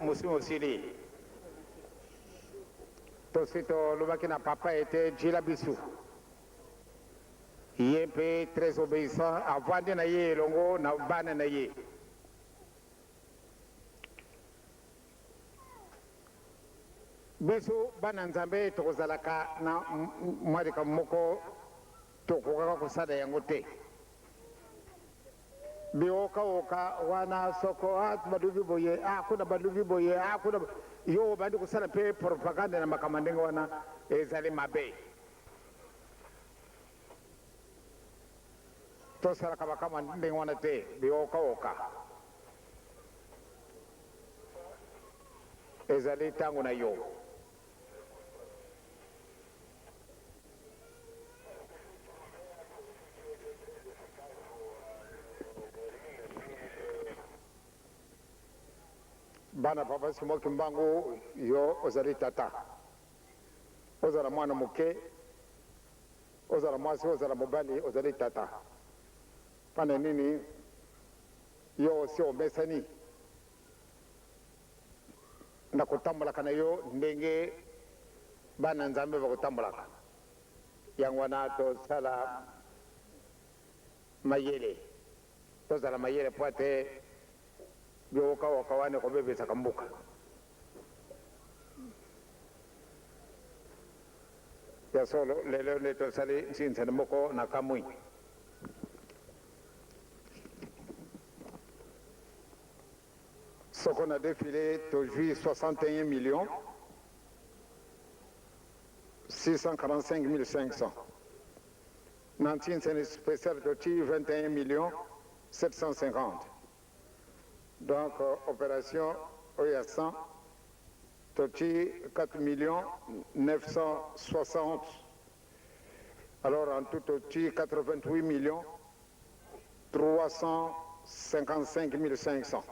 Mosi mosili tosi tolobaki na papa ete jila bisu ye mpe très obéissant avandi na ye elongo na bana na ye. Biso bana Nzambe tokozalaka na mwa likambo moko tokokaka kosala yango te. Biokaoka wana soko ah, balubi boye ah, kuna balubi boye ah, kuna yo obandi kosala mpe propagande na makambo ndenge wana ezali mabe. Tosalaka makambo ndenge wana te, biokaoka. Ezali ntango na yo. Bana Papa Simon Kimbangu, yo ozali tata, ozala mwana moke, ozala mwasi, ozala mobali, ozali tata. Pana nini yo osi omesani na kotambolaka na yo ndenge bana Nzambe bakotambolaka? Yango wana tosala mayele, tozala mayele mpo ete biwokawoka wana ekobebisaka mboka. Ya solo, lelo nde tosali nsinsani moko na kamwi. Soko na defile tozwi 61 millions 645 500. Na nsinsani special totii 21 millions 750. Donc operation oyo ya 100 totii 4 millions 960. Alors en tout totii 88 millions 300. 55500.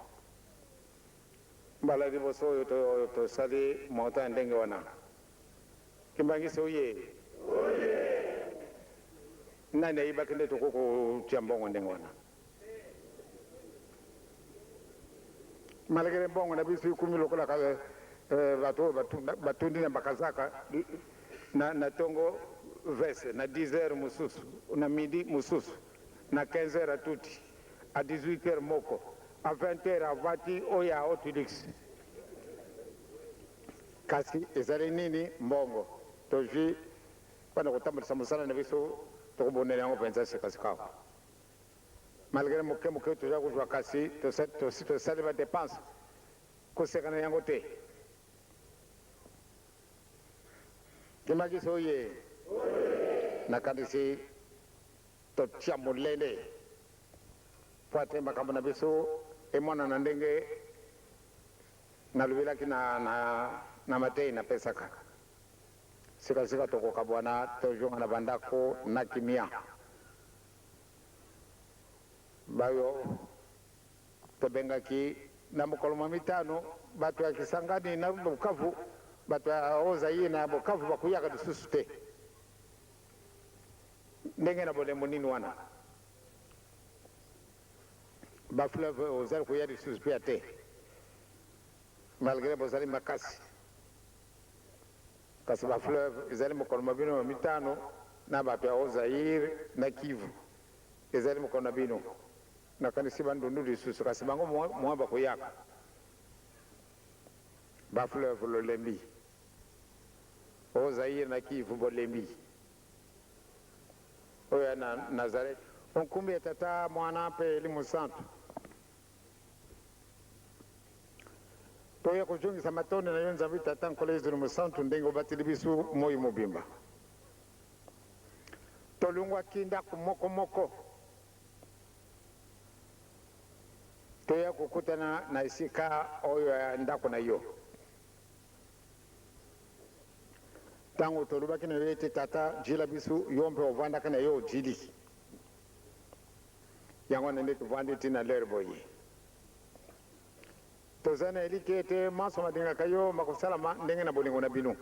Mbala liboso oyo tosali montant ya ndenge wana. Kimbanguiste oye! Nani ayibaki nde tokoki kotia mbongo ndenge wana? Malgré mbongo na biso ekomi lokola bato oyo batundi na bakazaka na tongo veste, na 10 heures mosusu, na midi mosusu, na 15 heures atuti, a 18 heures moko, a 20 heures avati oyo ya haute luxe. Kasi ezali nini mbongo tozwi mpo na kotambolisa mosala na biso? Tokobundela yango mpenza sikasikawa. Malgré moke moke toza kozwa, kasi tosi tosali ba depenses, koseka na yango te. Kimbanguiste oye! Nakanisi totia molende mpo ate makambo na biso emonana ndenge nalobelaki na mateyi napesaka. Sikasika tokokabwana, tozonga na bandako na kimia. Bayo tobengaki na mokolo mwa mitano, bato ya Kisangani na Bukavu, bato ya Haut-Zaïre na Bukavu bakuyaka lisusu te. Ndenge na bolembo nini wana? Ba fleuve ozali koya lisusu pia te, malgre bozali makasi. Kasi ba fleuve ezali mokolo mwa bino ya mitano na bato ya Haut-Zaïre na Kivu ezali mokolo na bino. Nakanisi Bandundu lisusu, kasi bango mwa bakoyaka. Ba fleuve lolembi. Haut-Zaïre na Kivu bolembi. Oyo ya Nazareth. O nkumbi ya Tata, Mwana mpe Elimo Santu. Toya kozongisa matondi na yo Nzambe Tata Nkolo Yezu Mosantu ndenge obateli biso moi mobimba. Tolongwaki ndako moko moko, toya kokutana na esika oyo ya ndako na yo. Ntango tolobaki na yo ete Tata jila biso, yo mpe ovandaka na yo ojili. Yango wana nde tovandi ti na lere boye. Toza na elikya ete manso malingaka yo makosalama ndenge na bolingo na bino.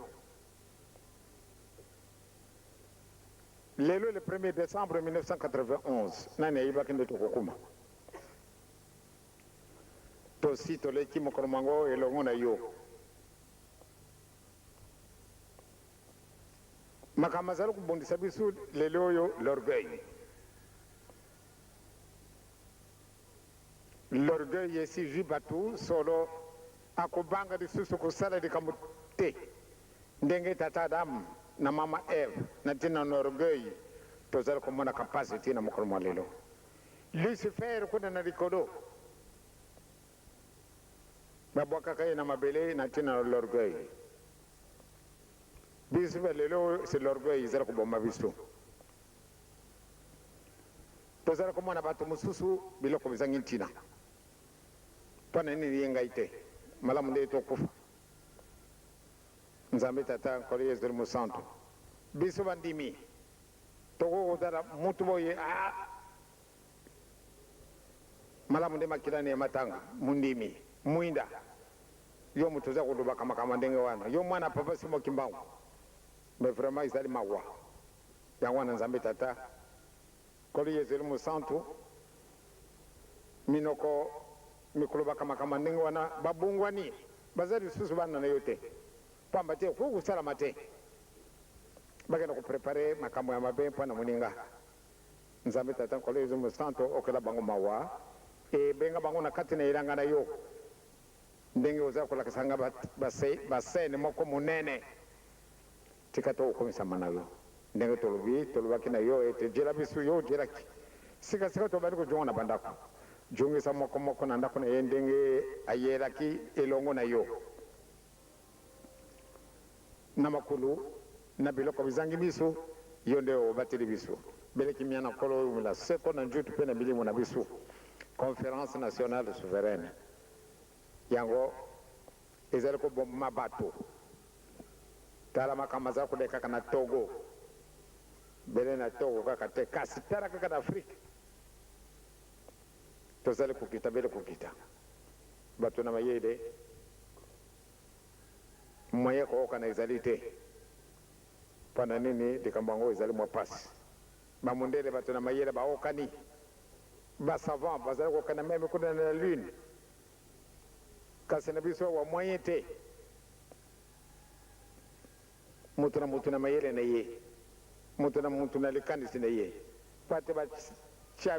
Lelo le premier decembre 1991, nani ayebaki nde tokokuma? Tosi toleki mokolo mwango elongo na yo. Makambo mazali kobundisa biso lelo oyo, l'orgueil. L'orgueil esi zwi batu solo, akobanga lisusu kosala likambo te. Ndenge tata Adam na mama Eve na ntina na orgueil, tozali komonaka mpasi tii na mokolo mwa lelo. Lucifer kuna na likolo, babwakaka ye na mabele na ntina na l'orgueil. Biso ba lelo oyo, c'est l'orgueil ezali koboma biso. Tozali komona bato mosusu biloko bizangi ntina. Mpo na nini ye ngai te? Malamu nde tokufa. Nzambe Tata, Nkolo Yezu Mosantu, biso bandimi tokoki kotala mutu boye, ah, malamu nde makila ne matanga. Mondimi mwinda, yo moto oza kolobaka makambo ya ndenge wana, yo mwana Papa Simon Kimbangu, mais vraiment ezali mawa. Yango wana Nzambe Tata, Nkolo Yezu Mosantu, minoko mikolobaka makambo ya ndenge wana babongwani, baza lisusu bana na yo te, pamba te okoki kosalama te bakenda koprepare makambo ya mabe mpo na moninga. Nzambe Tata, Nkolo Yezu Mosantu, okela bango mawa, e benga bango na kati na elanga na yo, ndenge oza kolakisa nga ba scène moko monene. Tika tokokumisama na yo. Ndenge tolobi, tolobaki na yo ete jela biso, yo ojelaki. Sika sika tobandi kojonga na bandako. Jongisa moko moko na ndako na ye ndenge ayelaki elongo na yo. Na makulu, na biloko bizangi biso, yo nde obateli biso. Bele kimia na Nkolo ewumela seko na njutu mpe na milimo na biso. Conference nationale souveraine yango ezali koboma bato. Tala makambo aza kolekaka na Togo. Bele na Togo kaka te, kasi tala kaka na Afrique. Tozali kokita bele kokita. Bato na mayele, moyen kookana ezali te. Mpo na nini likambo yango ezali mwa pasi? Ba mundele bato na mayele baokani. Ba savants bazali kokana meme kuna na lune. Kasi na biso awa moyen te. Moto na moto na mayele na ye, moto na moto na likanisi na ye. Mpo ete batia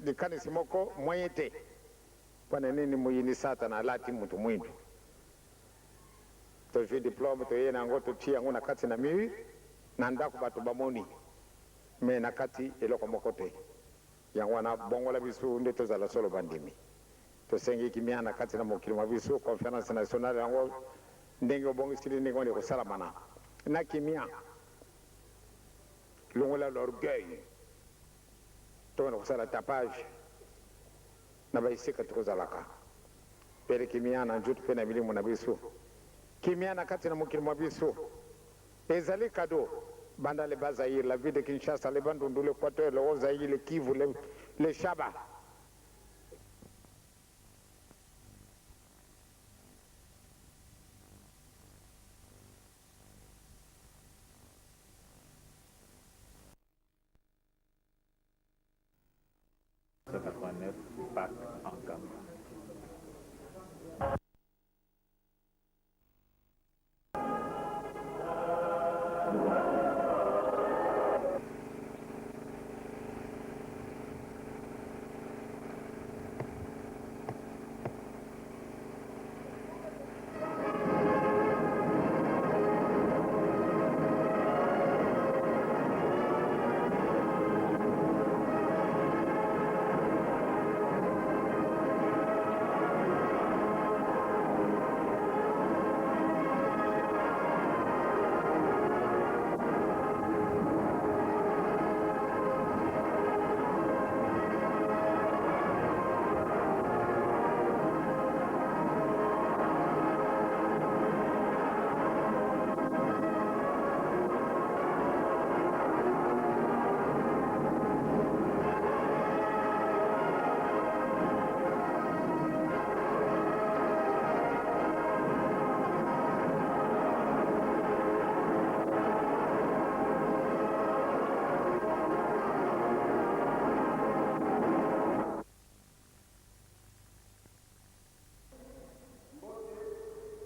likanisi moko, moyen te. Mpo na nini moyini Satana alati moto mwindu? Tozwi diplome, toye na yango, totii yango na kati na mur na ndako, bato bamoni, mais na kati eloko moko te. Yango wana, bongola biso nde tozala solo bandimi. Tosengi kimia na kati na mokili mwa biso. Conference nationale yango ndenge obongisili ndenge wana ekosalama na na kimia. Longola l'orgueil, tokende kosala tapage na ba esika tokozalaka. Pele kimia na nzoto mpe na milimo na biso. Kimia na kati na mokili mwa biso ezali cadeau. Banda le Bas-Zaïre, la ville de Kinshasa, le Bandundu, l'Equateur, le Haut-Zaïre, le Kivu, le, le Shaba. Pâques en Gamba.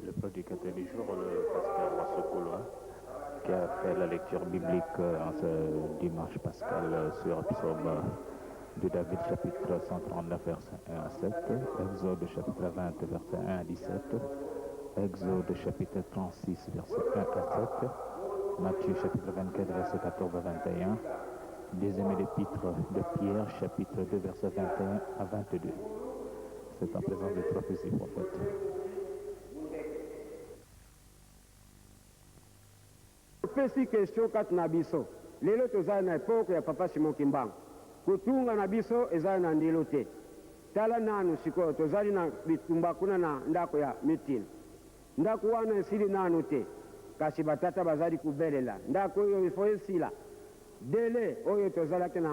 Le prédicateur du jour, le pasteur Sokolo, qui a fait la lecture biblique en ce dimanche pascal sur Psaume de David chapitre 139 verset 1 à 7, Exode chapitre 20 verset 1 à 17, Exode chapitre 36 verset 1 à 7, Matthieu chapitre 24 verset 14 à 21, deuxième épître de Pierre chapitre 2 verset 21 à 22. C'est en présence des trois fils du prophète. Opesi question kati na biso. Lelo toza na epoque ya papa Simon Kimbangu. Kotunga na biso eza na ndelo te. Tala nanu sikoyo tozali na bitumba kuna na ndako ya Mitina. Ndako wana esili nanu te kasi ba tata bazali kobelela ndako oyo il faut esila. Delai oyo tozalaki na.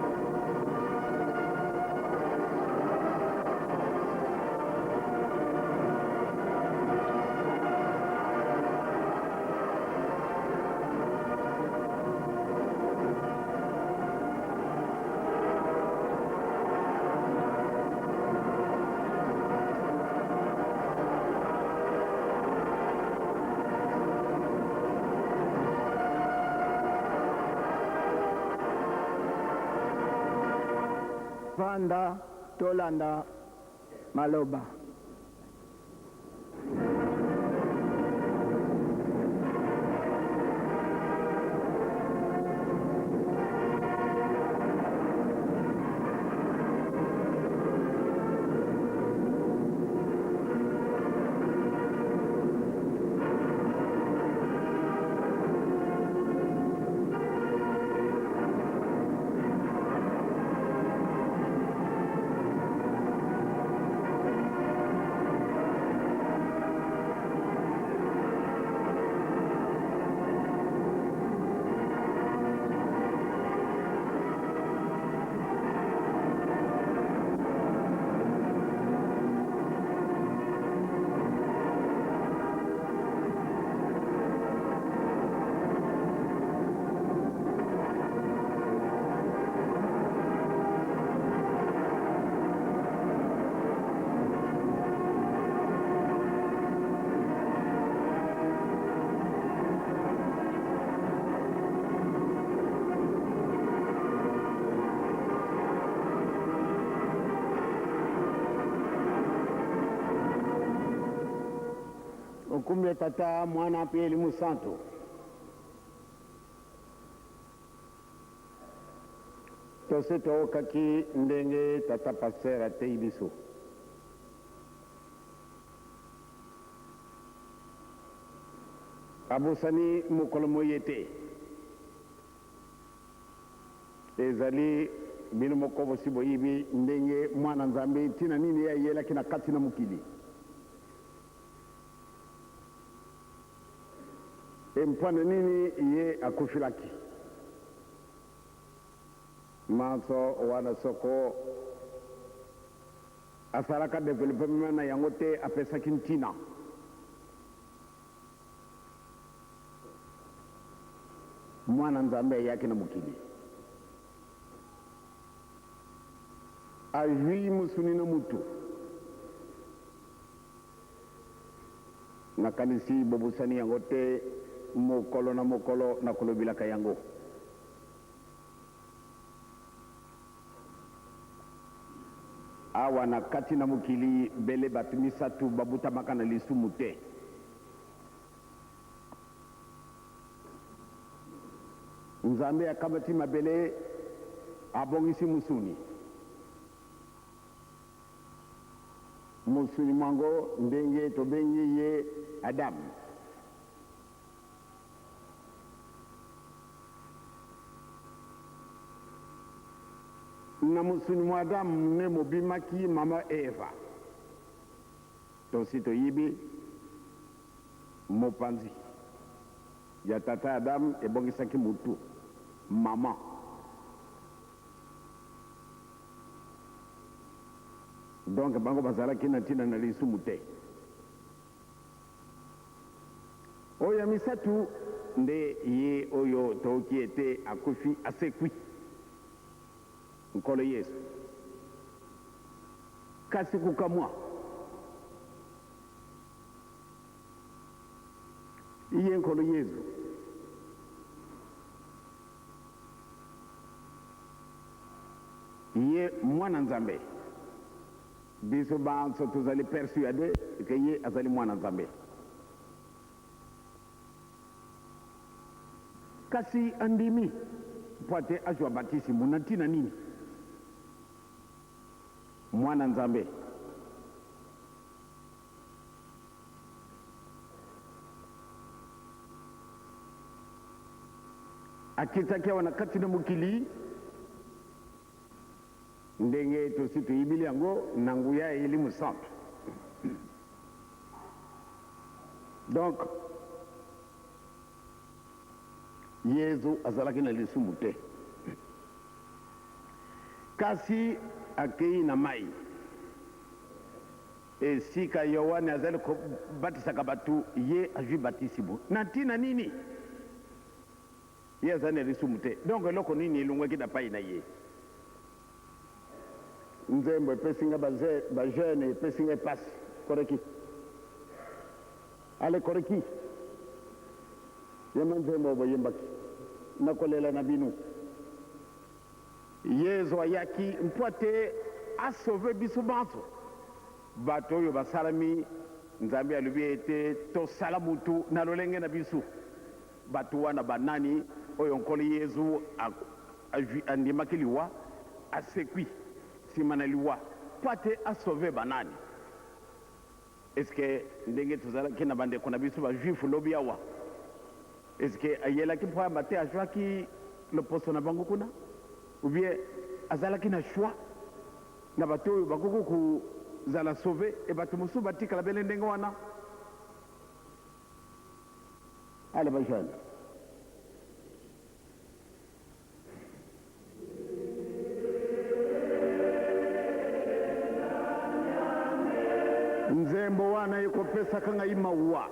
Vanda tolanda maloba. Lokumu ya Tata, Mwana mpe Elimo Santu. Tosi tookaki ndenge tata pasteur ateyi biso. Abosani mokolo moye te. Ezali bino moko bosi boyibi ndenge Mwana Nzambe ntina nini ye ayelaki na kati na mokili. E mpona nini ye akufilaki. Manso wana soko asalaka developpement na yango te apesaki ntina. Mwana Nzambe ayaki na mokili. Azwi mosuni na mutu. Nakanisi bobosani yango te, mokolo na mokolo nakolobilaka yango. Awa na kati na mokili, bele bato misatu babutamaka na lisumu te. Nzambe akamati mabele, abongisi mosuni. Mosuni mwango ndenge tobengi ye Adam. Na mosuni mwa Adam nde mobimaki mama Eva. Tosi toyibi mopanzi ya tata Adam ebongisaki mutu, mama. Donc bango bazalaki na ntina na lisumu te. Oyo ya misatu nde ye oyo tooki ete akufi asekwi, Nkolo Yesu. Kasi kokamwa, ye Nkolo Yesu ye Mwana Nzambe. Biso banso tozali persuade que ye azali Mwana Nzambe. Kasi andimi mpo ate azwa batisimo na ntina nini? Mwana Nzambe. Akitaki awa na kati na mokili. Ndenge tosi toyibili yango na nguya ya Elimo Santu. Donc, Yezu azalaki na lisumu te. Kasi akei na mai, esika Yoane azali kobatisaka bato, ye azwi batisimo. Na ntina nini? Ye azali na lisumu te. Donc eloko nini elongwaki na pai na ye? Nzembo epesi nga ba jeune epesi ngai pasi. Koreki. Ale koreki. Yemba nzembo oyo boyembaki. Nakolela na bino. Yezu ayaki mpo ete a sauver biso banso. Bato oyo basalami, Nzambe alobi ete tosala mutu na lolenge na biso. Bato wana ba nani oyo Nkolo Yezu andimaki liwa, asekwi sima na liwa mpo ete a sauver ba nani? Est ce que ndenge tozalaki na bandeko na biso ba juifs lobi awa, est ce que ayelaki mpo ayamba te azwaki loposo na bango kuna? Ou bien azalaki na choix na bato oyo bakoki kozala sauver et bato mosusu batikala bele ndenge wana? Allez ba jeunes. Nzembo wana ekopesaka ngai mawa.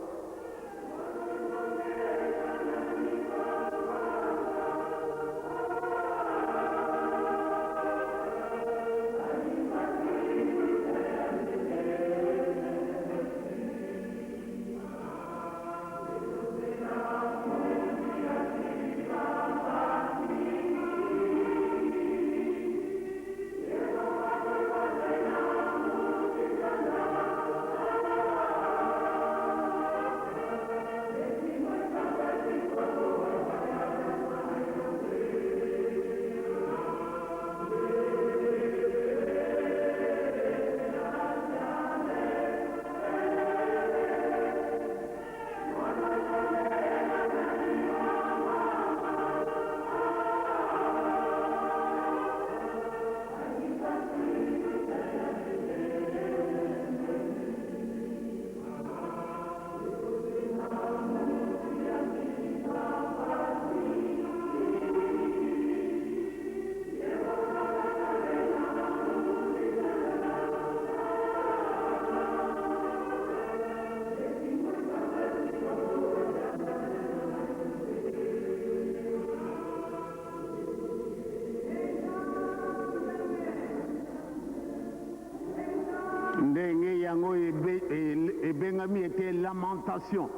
Ndenge yango ebe- e- ebengami ete Lamentation.